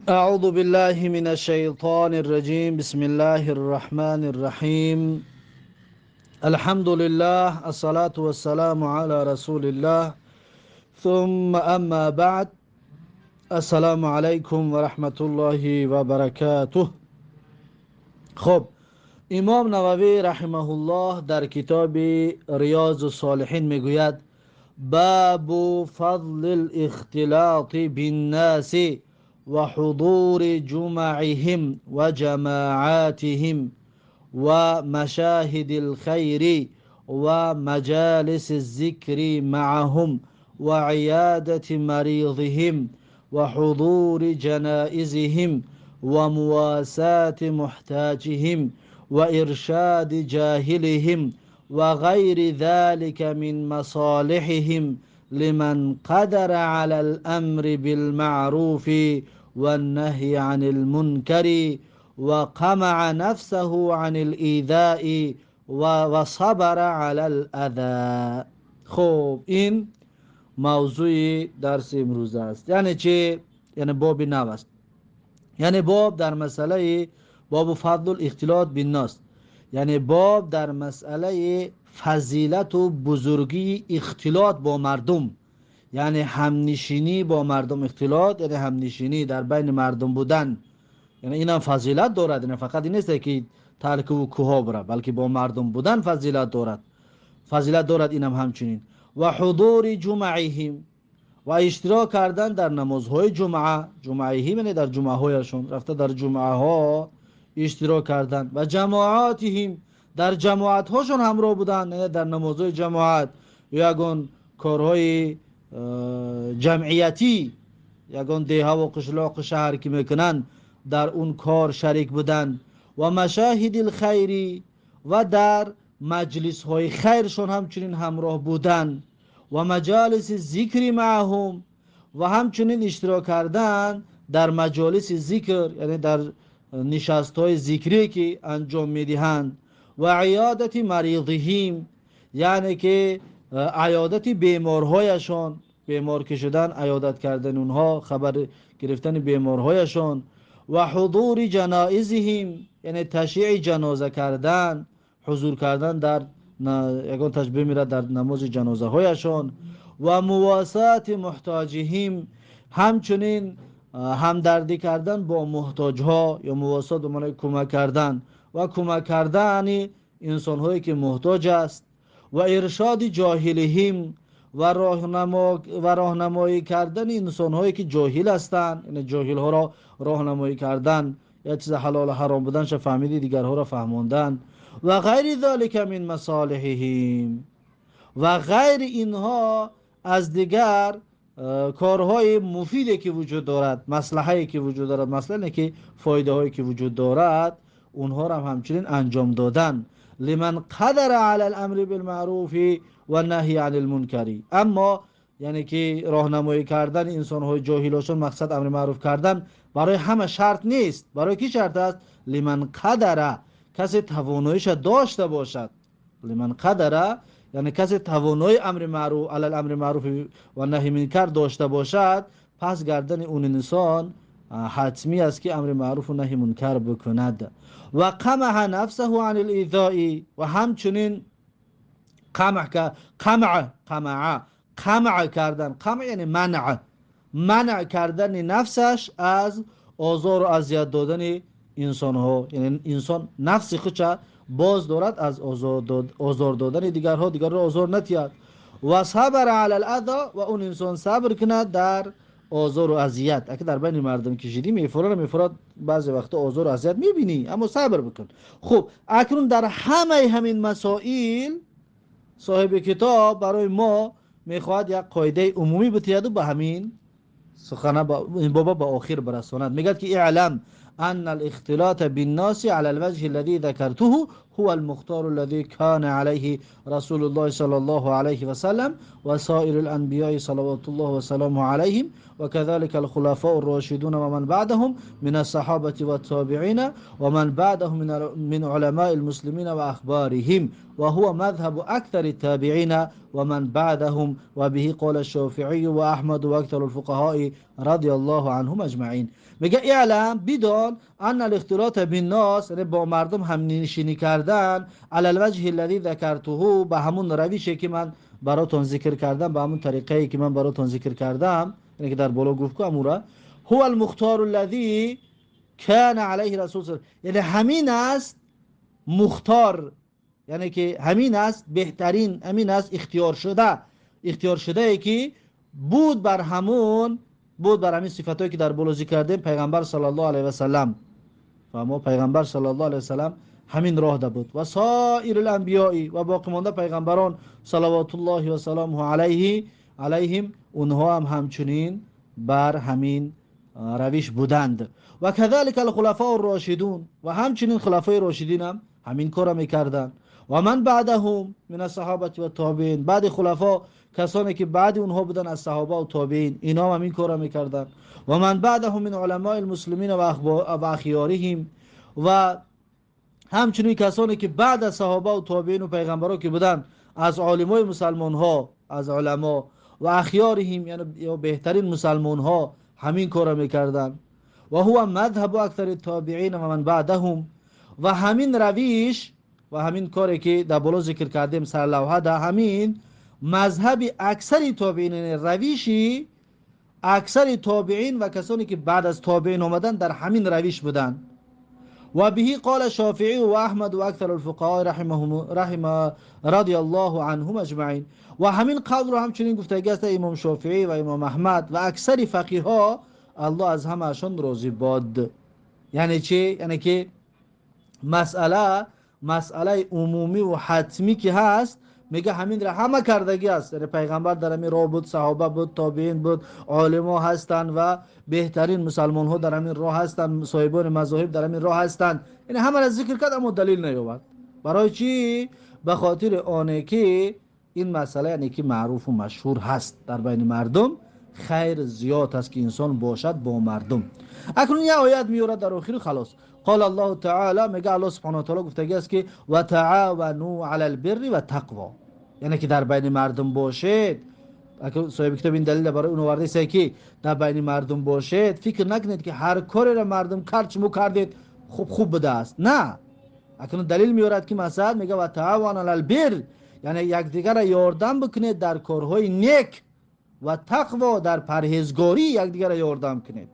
أعوذ بالله من الشيطان الرجيم. بسم الله الرحمن الرحيم. الحمد لله، الصلاة والسلام على رسول الله، ثم أما بعد. السلام عليكم ورحمة الله وبركاته. خب، امام نووی رحمه الله در کتاب ریاض الصالحین میگوید: باب فضل الاختلاط بالناس وحضور جمعهم وجماعاتهم ومشاهد الخير ومجالس الذكر معهم وعيادة مريضهم وحضور جنائزهم ومواساة محتاجهم وإرشاد جاهلهم وغير ذلك من مصالحهم لمن قدر على الأمر بالمعروف والنهي عن المنكر وقمع نفسه عن الإيذاء وصبر على الأذى. خب، این موضوع درس امروز است. یعنی چه؟ یعنی باب نو است، یعنی باب در مسئله باب فضل الاختلاط بالناس، یعنی باب در مسئله فضیلت و بزرگی اختلاط با مردم، یعنی همنشینی با مردم. اختلاط یعنی همنشینی، در بین مردم بودن، یعنی اینم فضیلت دارد. یعنی فقط این نیست که ترک و کوها بره، بلکه با مردم بودن فضیلت دارد، فضیلت دارد اینم. همچنین و حضور جمعهم و اشتراک کردن در نمازهای جمعه. جمعهم یعنی در جمعه هایشون رفته، در جمعه ها اشتراک کردن و جماعاتهم، در جماعت هاشون همراه بودن، یعنی در نمازهای جماعت یا یگان کارهای جمعیتی یگان دیها و قشلاق و شهر که میکنن، در اون کار شریک بودن و مشاهد الخیری و در مجلس های خیرشون همچنین همراه بودن و مجالس ذکر معهم و همچنین اشتراک کردن در مجالس ذکر، یعنی در نشست های ذکری که انجام میدهند و عیادت مریضهم، یعنی که عیادت بیمارهایشان، بیمار که شدن عیادت کردن اونها، خبر گرفتن بیمارهایشان و حضور جنائزهم، یعنی تشییع جنازه کردن، حضور کردن در یگان تش بمیره در نماز جنازه هایشان و مواسات محتاجهم، همچنین همدردی کردن با محتاج ها یا مواسات به معنای کمک کردن و کمک کردن انسان هایی که محتاج است و ارشاد جاهلهم و راهنمایی کردن انسان هایی که جاهل هستند، یعنی جاهل ها را راهنمایی کردن، یا چیز حلال و حرام بودن فهمیدی دیگرها را فهماندن و غیر ذلك من مصالحهم و غیر اینها از دیگر کارهای مفیدی که وجود دارد، مصلحه‌ای که وجود دارد، مثلا که فایده هایی که وجود دارد، اونها را هم همچنین انجام دادن. لمن قدر على الامر بالمعروف و نهی عن المنکر. اما یعنی که راهنمایی کردن انسان های جاهلشون، مقصد امر معروف کردن، برای همه شرط نیست. برای کی شرط است؟ لمن قدر، کسی تواناییش داشته باشد. لمن قدر یعنی کسی توانایی امر معروف علی الامر معروف و نهی منکر داشته باشد، پس گردن اون انسان حتمی است که امر معروف و نهی منکر بکند و قمع نفسه عن الایذاء و همچنین قمع، قمع، قمع، قمع کردن، قمع یعنی منع، منع کردن نفسش از آزار و اذیت دادن انسان ها، یعنی انسان نفس خودش باز دارد از آزار دادن دیگرها، دیگر را آزار نتید و صبر علی الاذی و اون انسان صبر کند در آزار و اذیت. اگه در بین مردم کشیدی، میفراد میفراد، بعضی وقتا آزار و اذیت میبینی، اما صبر بکن. خب، اکنون در همه همین مسائل صاحب کتاب برای ما میخواهد یک قاعده عمومی بتید و به همین سخنه با این بابا به آخر برساند. میگد که اعلم ان الاختلاط بالناس على الوجه الذي ذكرته هو المختار الذي كان عليه رسول الله صلى الله عليه وسلم وسائر الأنبياء صلوات الله وسلامه عليهم، وكذلك الخلفاء الراشدون ومن بعدهم من الصحابة والتابعين ومن بعدهم من علماء المسلمين وأخبارهم، وهو مذهب أكثر التابعين ومن بعدهم، وبه قال الشافعي وأحمد وأكثر الفقهاء رضي الله عنهم أجمعين. میگه اعلم، بدان، ان الاختلاط بالناس، یعنی با مردم همنشینی کردن، علی الوجه الذي ذکرته، به همون روشی که من براتون ذکر کردم، به همون طریقه‌ای که من براتون ذکر کردم، یعنی که در بالا گفت که امورا هو المختار الذي كان عليه رسول الله، یعنی همین است مختار، یعنی که همین است بهترین، همین است اختیار شده، اختیار شده ای که بود بر همون، بود بر همین صفتایی که در بالا ذکر کردیم پیغمبر صلی الله علیه و سلم. و ما پیغمبر صلی الله علیه و سلم همین راه ده بود، و سایر الانبیاء و باقی مانده پیغمبران صلوات الله و سلامه علیهم، اونها هم همچنین بر همین روش بودند. و کذلک الخلفاء الراشدون، و همچنین خلفای راشدین هم همین کار میکردند. و من بعدهم من الصحابه و التابعین، بعد خلفا کسانی که بعد اونها بودن از صحابه و تابعین، اینا هم همین کار میکردند. و من بعدهم من علماء المسلمین و اخیارهم، و همچنین کسانی که بعد از صحابه و تابعین و پیغمبران که بودن از عالمای مسلمان ها، از علما و اخیارهم، یعنی بهترین مسلمان ها همین کار میکردن. و هو مذهب اکثر التابعین و من بعدهم، و همین رویش و همین کاری که در بالا ذکر کردیم سرلوحه ده، همین مذهب اکثر تابعین، رویشی اکثر تابعین و کسانی که بعد از تابعین آمدن در همین رویش بودن. و به قال شافعی و احمد و اکثر الفقهاء رحمه رضی الله عنهم اجمعین، و همین قول رو همچنین گفتگی است امام شافعی و امام احمد و اکثر فقیه ها، الله از همه‌شان راضی باد. یعنی چی؟ یعنی که مسئله عمومی و حتمی که هست، میگه همین را همه کردگی است. یعنی پیغمبر در همین راه بود، صحابه بود، تابعین بود، عالما هستند و بهترین مسلمان ها در همین راه هستند، صاحبان مذاهب در همین راه هستند. یعنی همه را ذکر کرد اما دلیل نیاورد. برای چی؟ به خاطر آنه که این مسئله یعنی که معروف و مشهور هست در بین مردم، خیر زیاد است که انسان باشد با مردم. اکنون یه آیت میاره در آخر خلاص. قال الله تعالی، میگه الله سبحانه و تعالی گفتگی است که و تعاونوا علی البر و تقوا، یعنی که در بین مردم باشید. اگه صاحب کتاب این دلیل برای اون آورده است که در بین مردم باشید، فکر نکنید که هر کاری را مردم کرد شما کردید خوب خوب بوده است. نه، اکنون دلیل میارد که مثلا میگه و تعاونوا علی البر، یعنی یکدیگر را یاردم بکنید در کارهای نیک و تقوا، در پرهیزگاری یکدیگر را یاردم کنید.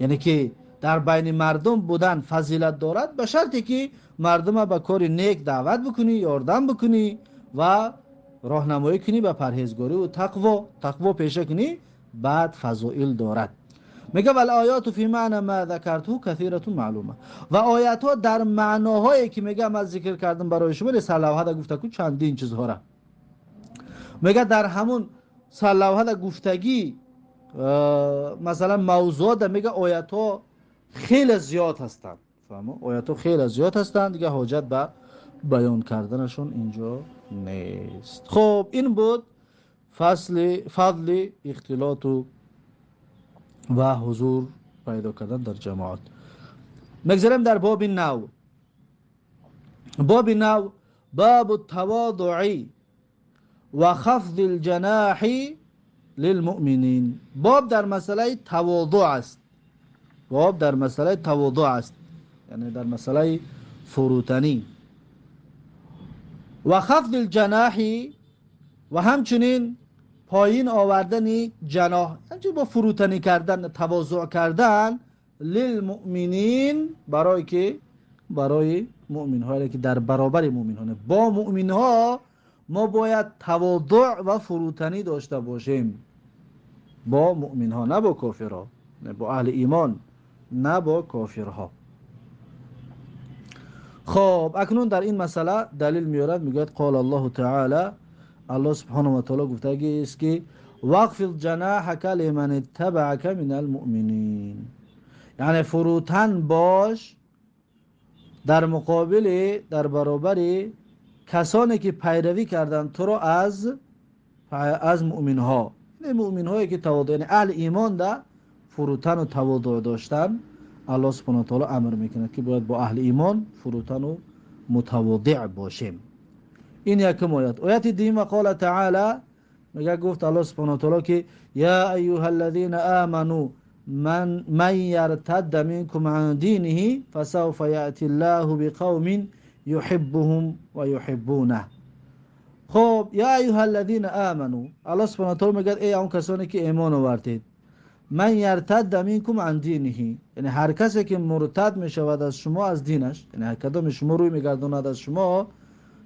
یعنی که در بین مردم بودن فضیلت دارد، به شرطی که مردم به کار نیک دعوت بکنی، یاردم بکنی و راهنمایی کنی به پرهیزگاری و تقوا، تقوا پیشه کنی، بعد فضائل دارد. میگه ول آیات فی معنی ما ذکرته کثیره معلومه، و آیات ها در معناهایی که میگه من ذکر کردم برای شما، سلوحه گفته کو چندین چیزها را میگه در همون سلوحه گفتگی، مثلا موضوع ده، میگه آیات ها خیلی زیاد هستند. فهمو؟ آیات ها خیلی زیاد هستند، دیگه حاجت به بیان کردنشون اینجا نیست. خب این بود فصل فضل اختلاط و حضور پیدا کردن در جماعت. میگذریم در باب نو. باب نو، باب التواضع و خفض الجناح للمؤمنین. باب در مسئله تواضع است. باب در مسئله تواضع است، یعنی در مسئله فروتنی و خفض الجناح، و همچنین پایین آوردن جناح، همچنین با فروتنی کردن، تواضع کردن، للمؤمنین، برای که برای مؤمن ها، که در برابر مؤمن ها، با مؤمن ها ما باید تواضع و فروتنی داشته باشیم. با مؤمن ها، نه با کافرها، نه با اهل ایمان، نه با کافرها. خب اکنون در این مسئله دلیل میارد، میگوید قال الله تعالی، الله سبحانه و تعالی گفته است که واخفض جناحک لمن اتبعک من المؤمنین، یعنی فروتن باش در مقابل، در برابر کسانی که پیروی کردند تو رو از مؤمن ها، یعنی مؤمن هایی که تواضع، یعنی اهل ایمان ده فروتن و تواضع داشتن. الله سبحانه و تعالی امر میکند که باید با اهل ایمان فروتن و متواضع باشیم. این یکم آیت. آیت دوم قال تعالی، میگه گفت الله سبحانه و تعالی که یا ایها الذین آمنوا من یرتد منکم عن دینه فسوف یأتی الله بقوم یحبهم و یحبونه. خب یا ایها الذین آمنوا، الله سبحانه و تعالی میگه ای اون کسانی که ایمان آوردید، من یرتد منکم عن دینه، یعنی هر کسی که مرتد میشود از شما از دینش، یعنی هر کدام شما روی میگرداند از شما،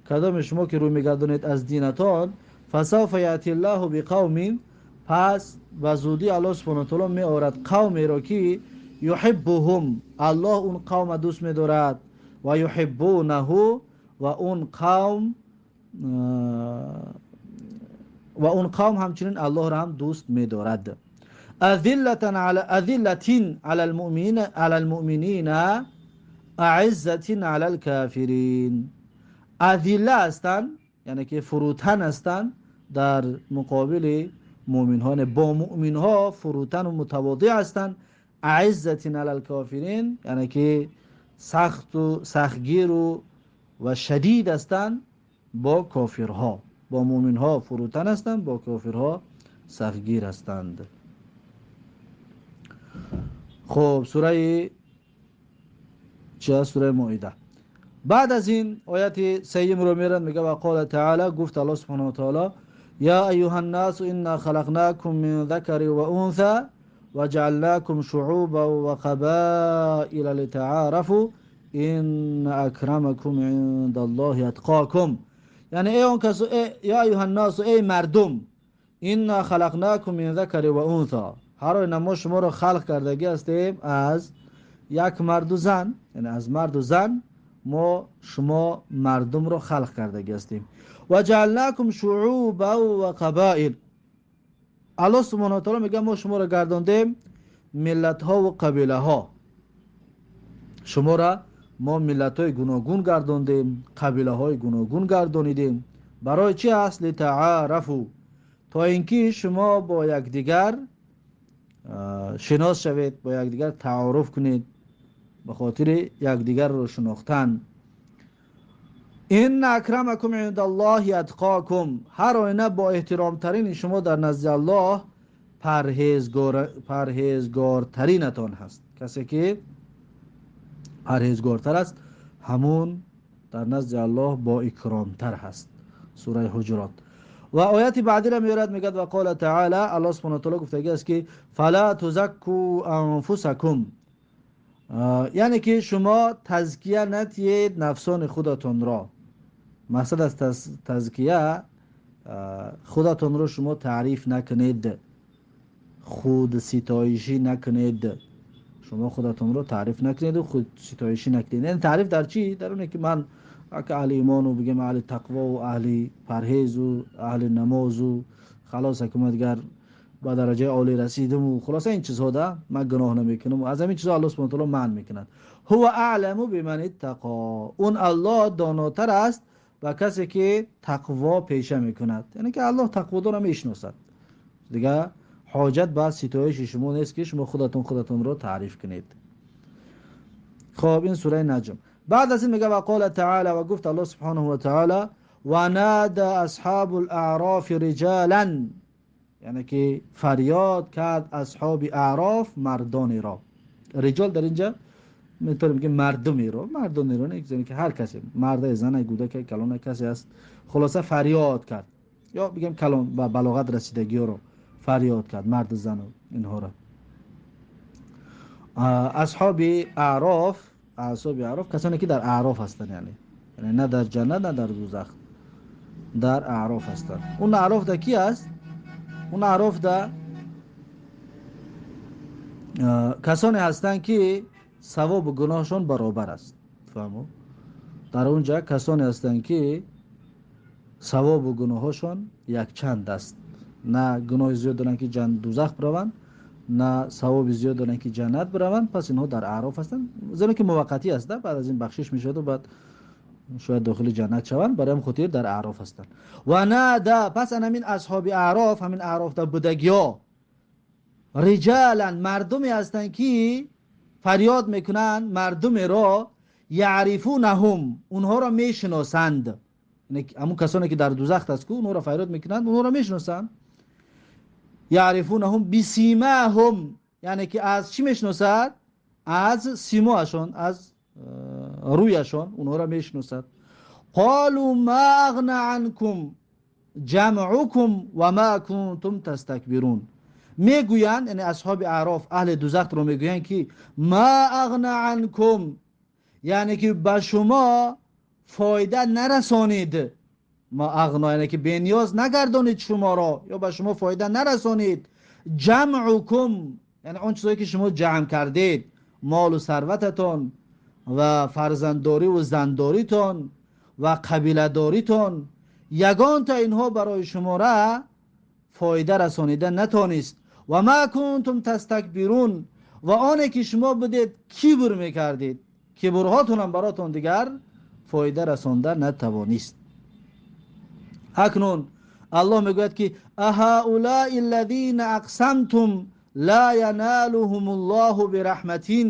کدام شما که روی میگردانید از دینتان، فسوف یأتی الله بقوم، پس به زودی الله سبحانه و تعالی می آورد قومی را که یحبهم، الله اون قوم دوست می‌دارد، و یحبونه، و اون قوم همچنین الله را هم دوست می‌دارد. اذلة علی المؤمنین علی المؤمنین اعزة علی الکافرین. اذله هستند، یعنی که فروتن هستند در مقابل مؤمن ها، با مؤمن ها فروتن و متواضع هستند. اعزة علی الکافرین، یعنی که سخت و سختگیر و شدید هستند با کافرها. با مؤمن ها فروتن هستند، با کافرها سختگیر هستند. خب سوره چه؟ سوره مائده. بعد از این آیت سیم رو میرن، میگه و قال تعالی، گفت الله سبحانه و تعالی یا ایها الناس انا خلقناکم من ذکر و انثی وجعلناکم شعوبا و قبائل لتعارفوا ان اکرمکم عند الله اتقاکم. یعنی ای اون کس، یا ایها الناس، ای مردم، انا خلقناکم من ذکر و انثی، هر آینه ما شما رو خلق کردگی هستیم از یک مرد و زن، یعنی از مرد و زن ما شما مردم رو خلق کردگی هستیم. و جعلناکم شعوبا و قبائل، الله سبحانه و تعالی میگه ما شما رو گرداندیم ملت ها و قبیله ها، شما را ما ملت های گوناگون گرداندیم، قبیله های گوناگون گردانیدیم. برای چی است؟ لتعارفوا، تا اینکه شما با یکدیگر شناس شوید، با یکدیگر تعارف کنید، به خاطر یکدیگر رو شناختن. ان اکرمکم عند الله اتقاکم، هر آینه با احترام ترین شما در نزد الله پرهیزگارترینتان هست. کسی که پرهیزگارتر است همون در نزد الله با اکرامتر هست. سوره حجرات. و آیت بعدی را میارد، میگه و قال تعالی، الله سبحانه و تعالی گفته است که فلا تزکوا انفسکم، یعنی که شما تزکیه نتیید نفسان خودتون را. مقصد از تزکیه خودتون را شما تعریف نکنید، خود ستایشی نکنید، شما خودتون را تعریف نکنید و خود ستایشی نکنید. یعنی تعریف در چی؟ در اونه که من که اهل ایمان و بگم اهل تقوا و اهل پرهیز و اهل نماز و خلاص که من دیگر با درجه عالی رسیدم و خلاصه این چیزها ده من گناه نمیکنم و از همین چیزها الله سبحانه و تعالی منع میکند. هو اعلم بمن اتقا، اون الله داناتر است و کسی که تقوا پیشه میکند، یعنی که الله تقوا داره میشناسد، دیگه حاجت به ستایش شما نیست که شما خودتون رو تعریف کنید. خب این سوره نجم. بعد از این میگه و قال تعالی، و گفت الله سبحانه و تعالی و نادى اصحاب الاعراف رجالا، یعنی که فریاد کرد اصحاب اعراف مردانی را. رجال در اینجا میتونیم بگیم مردمی رو، مردانی رو نه که هر کسی، مرد، زن، کودک، کلان، کسی است. خلاصه فریاد کرد، یا بگیم کلان و بلاغت رسیدگی رو فریاد کرد، مرد، زن اینها را. اصحاب اعراف، اصحاب اعراف کسانی که در اعراف هستند، یعنی نه در جنت نه در دوزخ، در اعراف هستند. اون اعراف در کی است؟ اون اعراف در کسانی هستند که ثواب و گناهشان برابر است. فهمو؟ در اونجا کسانی هستند که ثواب و گناهشان یک چند است، نه گناه زیاد دارن که دوزخ بروند، на савоби зиёд доранд ки ҷаннат бираванд. Пас инҳо дар Аъроф ҳастанд, зеро ки муваққатӣ аст, баъд аз ин бахшиш мешавад ва баъд шояд дохили ҷаннат шаванд, барои ҳам хотир дар Аъроф ҳастанд. Ва нада, пас ан ҳамин асҳоби Аъроф, ҳамин Аъроф дар будагиҳо, риҷалан, мардуме ҳастанд ки фарёд мекунанд мардумеро, яърифунаҳум, онҳоро мешиносанд. Ҳамон касоне ки дар дӯзах аст ку, онҳоро фарёд мекунанд, онҳоро мешиносанд. Яърифунаҳум бисимаҳум, яъне ки аз чӣ мешиносад? Аз симоашон, аз рӯяшон онҳоро мешиносад. Қолу ма ағна анкум ҷамъукум ва ма кунтум тастакбирун. Мегӯянд, яъне асҳоби Аъроф, аҳли дӯзахро мегӯянд ки ма ағна анкум, яъне ки ба шумо фоида нарасонид. Ма ағна, яъне ки бениёз нагардонид шуморо, ё ба шумо фоида нарасонид. Ҷамъукум, яъне он чизое ки шумо ҷамъ кардед, молу сарвататон ва фарзанддорӣ ва зандоритон ва қабиладоритон, ягонта инҳо барои шумора фоида расонида натонист. Ва ма кунтум тастакбирун, ва оне ки шумо будед кибр мекардед, кибрҳотунам баротон дигар фоида расонда натавонист. Акнун Аллоҳ мегӯяд ки аҳаулаи аллазина ақсамтум ла яналуҳум аллоҳу бираҳматин.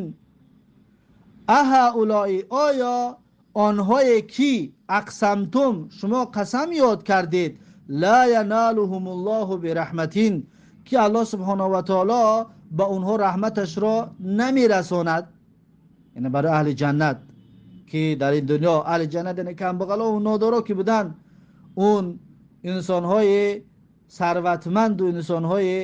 Аҳаулаи, оё онҳое ки ақсамтум, шумо қасам ёд кардед, ла яналуҳум аллоҳу бираҳматин, ки Аллоҳ субҳонаҳу ва таоло ба онҳо раҳматашро намерасонад, яъне барои аҳли ҷаннат ки дар ин дунё аҳли ҷаннат, яъне камбағало ва нодоро ки буданд, он инсонҳои сарватманду инсонҳои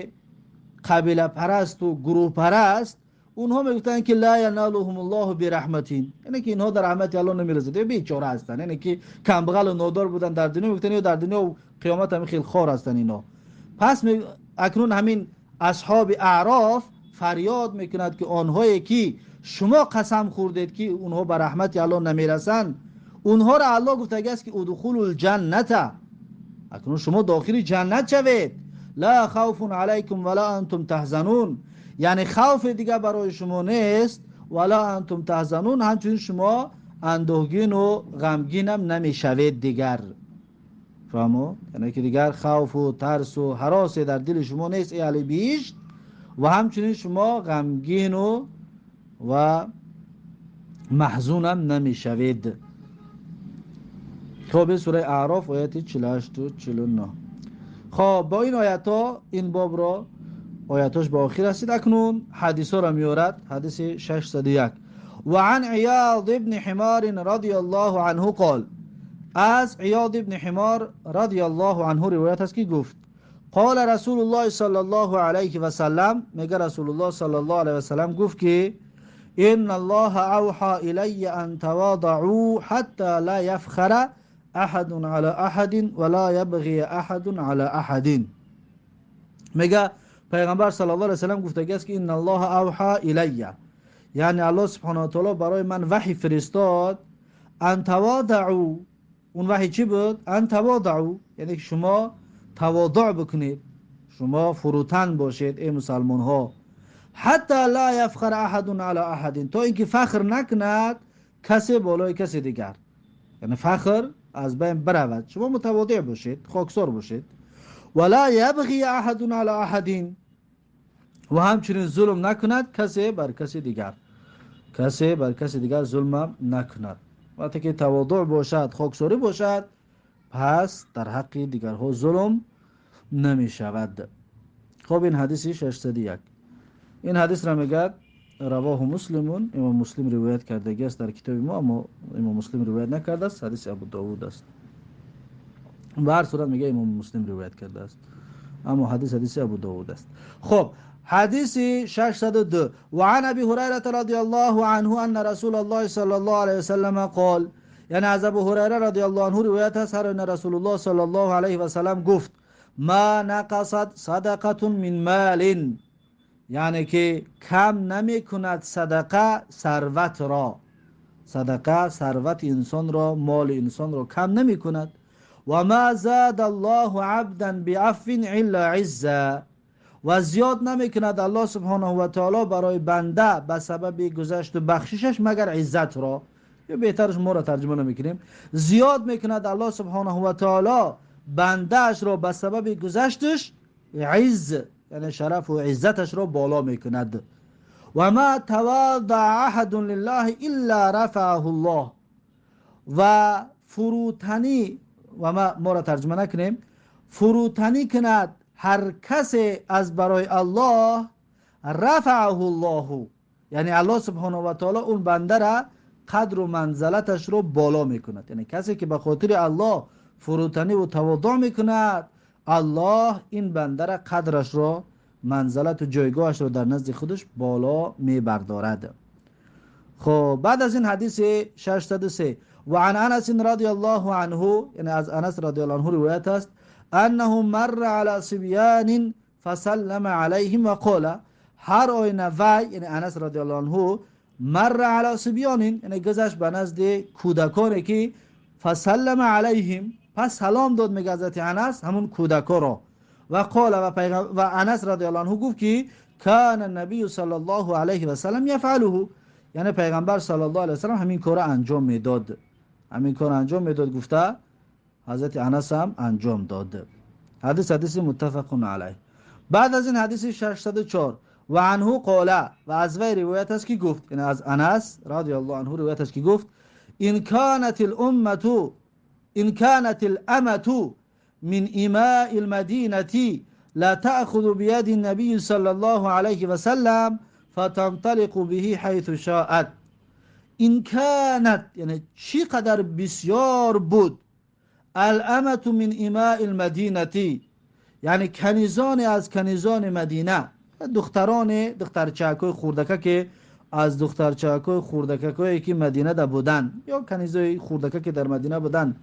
қабилапарасту гурӯҳпараст, онҳо мегуфтанд ки ла яналуҳум аллоҳу бираҳматин, яъне ки инҳо дар раҳмати Аллоҳ намерасанд, бечора ҳастанд, яъне ки камбағалу нодор буданд дар дунё, мегуфтанд ё дар дунё қиёмат ҳамин хел хор ҳастанд инҳо. Пас акнун ҳамин асҳоби Аъроф фарёд мекунад ки онҳое ки шумо қасам хӯрдед ки онҳо ба раҳмати Аллоҳ намерасанд, онҳоро Аллоҳ гуфтагиаст ки удхулул ҷанната, акнун шумо дохили ҷаннат шавед, ла хавфун алайкум вала антум таҳзанун, яъне хавфе дигар барои шумо нест, вала антум таҳзанун, ҳамчунин шумо андӯҳгину ғамгинам намешавед дигар. Фаҳмо? Яъне ки дигар хавфу тарсу ҳаросе дар дили шумо нест, эй аҳли биҳишт, ва ҳамчунин шумо ғамгину ва маҳзунам намешавед. Хоб, сураи Аъроф ояти 48 49. Хоб, бо ин оятҳо ин бобро оятҳош ба охир расид. Акнун ҳадисҳоро меорад. Ҳадиси 601. Ва ан Иёд ибни Ҳимор радияллоҳу анҳу қол, аз Иёд ибни Ҳимор радияллоҳу анҳу ривоят аст ки гуфт: қола Расулуллоҳи саллаллоҳу алайҳи васаллам, мега Расулуллоҳ саллаллоҳу алайҳи васаллам гуфт ки инна Аллоҳа авҳа илайя ан таводаъу ҳатта ла яфхара аҳадун ала аҳадин ва ла ябғия аҳадун ала аҳадин. Мега пайғамбар саллаллоҳу алайҳи васаллам гуфтагиаст ки инна Аллоҳа авҳа илайя, яъне Аллоҳ субҳонаҳу ва таоло барои ман ваҳй фиристод, ан таводаъу, он ваҳй чӣ буд? Ан таводаъу, яъне ки шумо таводуъ бикунед, шумо фурӯтан бошед, эй мусалмонҳо, ҳатта ла яфхара аҳадун ала аҳадин, то ин ки фахр накунад касе болои касе дигар, яъне фахр аз байн биравад, шумо мутаводиъ бошед, хоксор бошед, ва ла ябғия аҳадун ала аҳадин, ва ҳамчунин зулм накунад касе бар касе дигар, касе бар касе дигар зулмам накунад. Вақте ки таводуъ бошад, хоксорӣ бошад, пас дар ҳаққи дигарҳо зулм намешавад. Хоб, ин ҳадиси 601. Ин ҳадисро мегӯяд равоҳу Муслимун, имом Муслим ривоят кардагиаст дар китоби мо, аммо имом Муслим ривоят накардааст, ҳадиси Абу Довуд аст. Ба ҳар сурат мегӯяд имом Муслим ривоят кардааст, аммо ҳадис ҳадиси Абу Довуд аст. Хоб, ҳадиси 602. Ва ан Аби Ҳурайрата радияллоҳу анҳу анна Расулаллоҳи саллаллоҳу алайҳи васаллам қол, яъне аз Абу Ҳурайра радияллоҳу анҳу ривоят аст, ҳар оина Расулуллоҳ саллаллоҳу алайҳи васаллам гуфт: ма нақасат садақатун мин малин, яъне ки кам намекунад садақа сарватро, садақа сарвати инсонро, моли инсонро кам намекунад. Ва ма зада Аллоҳу абдан биафвин илла изза, و زیاد نمیکند الله سبحانه و تعالی برای بنده به سبب گذشت و بخششش مگر عزت را. یا بهترش ما را ترجمه نمیکنیم، زیاد میکند الله سبحانه و تعالی بنده اش را به سبب گذشتش عز، یعنی شرف و عزتش را بالا میکند. و ما تواضع احد لله الا رفعه الله. و فروتنی، و ما را ترجمه نکنیم، فروتنی کند هر کسی از برای الله، رفعه الله، یعنی الله سبحانه و تعالی اون بنده را قدر و منزلتش رو بالا میکند. یعنی کسی که به خاطر الله فروتنی و تواضع میکند، الله این بنده را قدرش رو، منزلت و جایگاهش رو در نزد خودش بالا میبردارد. خب بعد از این حدیث 603، و عن انس رضی الله عنه، یعنی از انس رضی الله عنه روایت است، انه مر على صبیان فسلم علیهم و قال. هر آینه وی، یعنی انس رضی الله عنه، مر علی صبیان، یعنی گذشت به نزد کودکانی که فسلم علیهم، پس سلام داد میگه حضرت انس همون کودکا را. و قال، و انس رضی الله عنه گفت که کان النبی صلی الله علیه و سلم یفعله، یعنی پیغمبر صلی الله علیه و سلم همین کار انجام میداد، همین کار انجام میداد، گفته حضرت انس هم انجام داد. حدیث متفق علیه. بعد از این حدیث 604، و عنه قال، و از وی روایت است که گفت، یعنی از انس رضی الله عنه روایت است که گفت ان كانت الامه ان كانت الامه من اماء المدینه لا تأخذ بيد النبي صلى الله عليه وسلم فتنطلق به حيث شاءت. ان كانت، یعنی چی قدر بسیار بود، الامه من اماء المدینه، یعنی کنیزان از کنیزان مدینه، دختران دخترچکای خوردکه که از دخترچکای خوردکه که مدینه در بودن، یا کنیزای خوردکه که در مدینه بودن،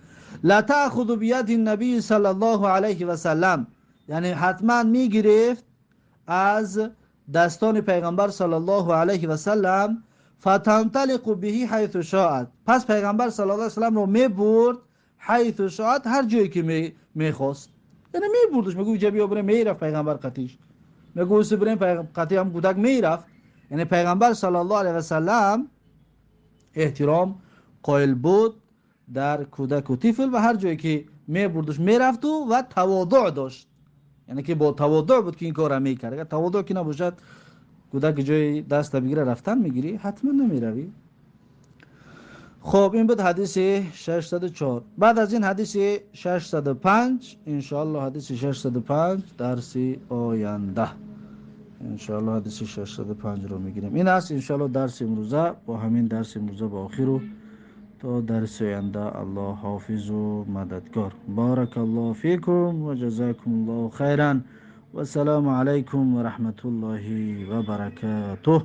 لا تأخذ بید النبی صلی الله علیه و سلم، یعنی حتما میگرفت از دستان پیغمبر صلی الله علیه و سلم، فتنطلق به حیث شاءت، پس پیغمبر صلی الله علیه و سلم رو میبرد حیث شاءت، هر جایی که میخواست، یعنی میبردش، میگو اینجا بیا بریم، میرفت پیغمبر قطیش، میگو بریم قطی هم کودک میرفت. یعنی پیغمبر صلی الله علیه و سلم احترام قائل بود در کودک و طفل و هر جایی که میبردش میرفت و تواضع داشت، یعنی که با تواضع بود که این کار میکرد. اگر تواضع که نباشد، کودک جای دست بگیره رفتن میگیری، حتما نمیروی. خب این بود حدیث 604. بعد از این حدیث 605، انشاءالله حدیث 605 درس آینده، انشاءالله حدیث 605 رو میگیریم. این است انشاءالله درس امروزه، با همین درس امروزه با آخر تا درس آینده. الله حافظ و مددگار. بارک الله فیکم و جزاکم الله خیرا و السلام علیکم و رحمت الله و برکاته.